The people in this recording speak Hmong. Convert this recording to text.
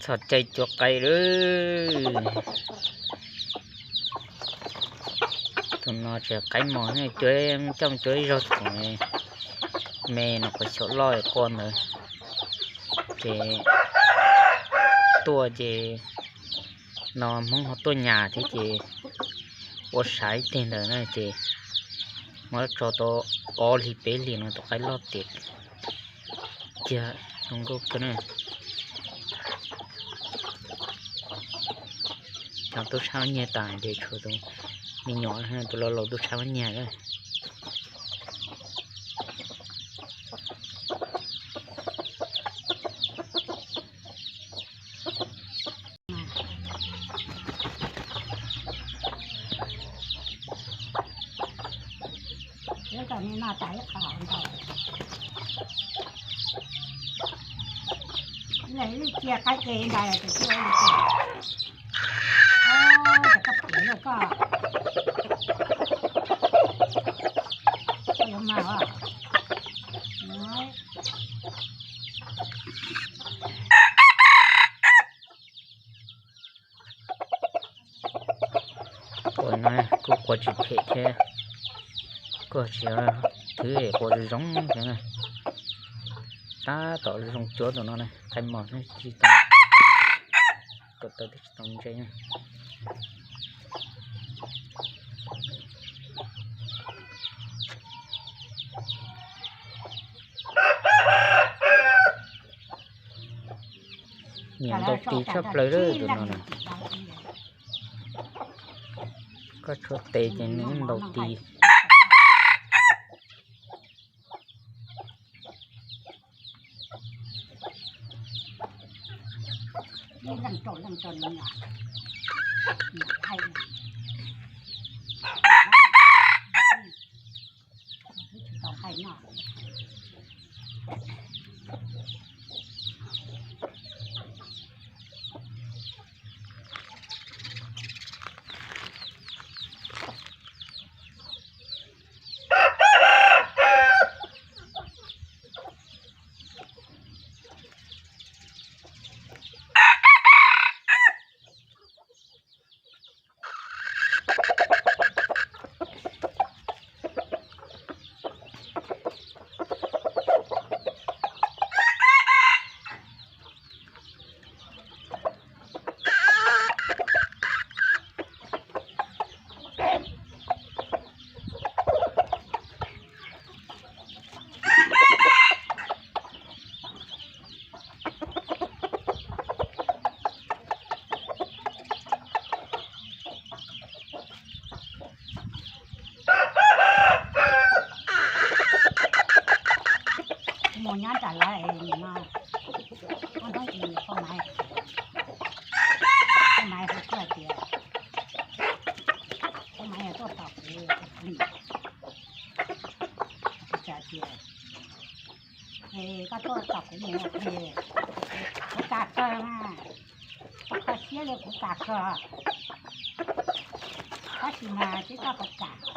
Txog caij cuab qaib lawm. Tus no tseem qaib mos, cuab, coj mus cuab ib zaug thaum me nyuam qhuav xyaum loj quaj ntawd. Ces tuaj ces no Hmoob ho tuaj nyas thiab ces ua saib teg ntawd na ces muab tso tau ob hlis peb hlis no tus qaib loj tiav kiag zoo nkauj kawg na. Cov tub sab nyiag tas ces tshuav tus me nyuam, tus laus laus tub sab nyiag lawm. Ib qho ntau, ib leeg ib cia qaib ke ntawd ces cia li ces koj pem lawm koj, koj yuav mag os. Ua no kuj qua tsis phem thiab, kuj tsis thwb, qua zoo zoo thiab na. Tab tom zoo cuab tus no na, qaib mos tsis tau, ko taw twb tsis tau ntse na. Nyiam ntaus tis tshaj plaws lawm tus no na. Koj tshuav tes ces nws ntaus tis. Mus nyob nram lawv no, ob hnub ces Phauj Maiv, Phauj Maiv hu tuaj tias, Phauj Maiv yog tuaj tos kuv, kuv niam, kuv txawm tias, es koj tuaj tos kuv mus, kuv kam kawg mas, koj siab li kuv kam kawg, tab sis mas twb koj puas kam.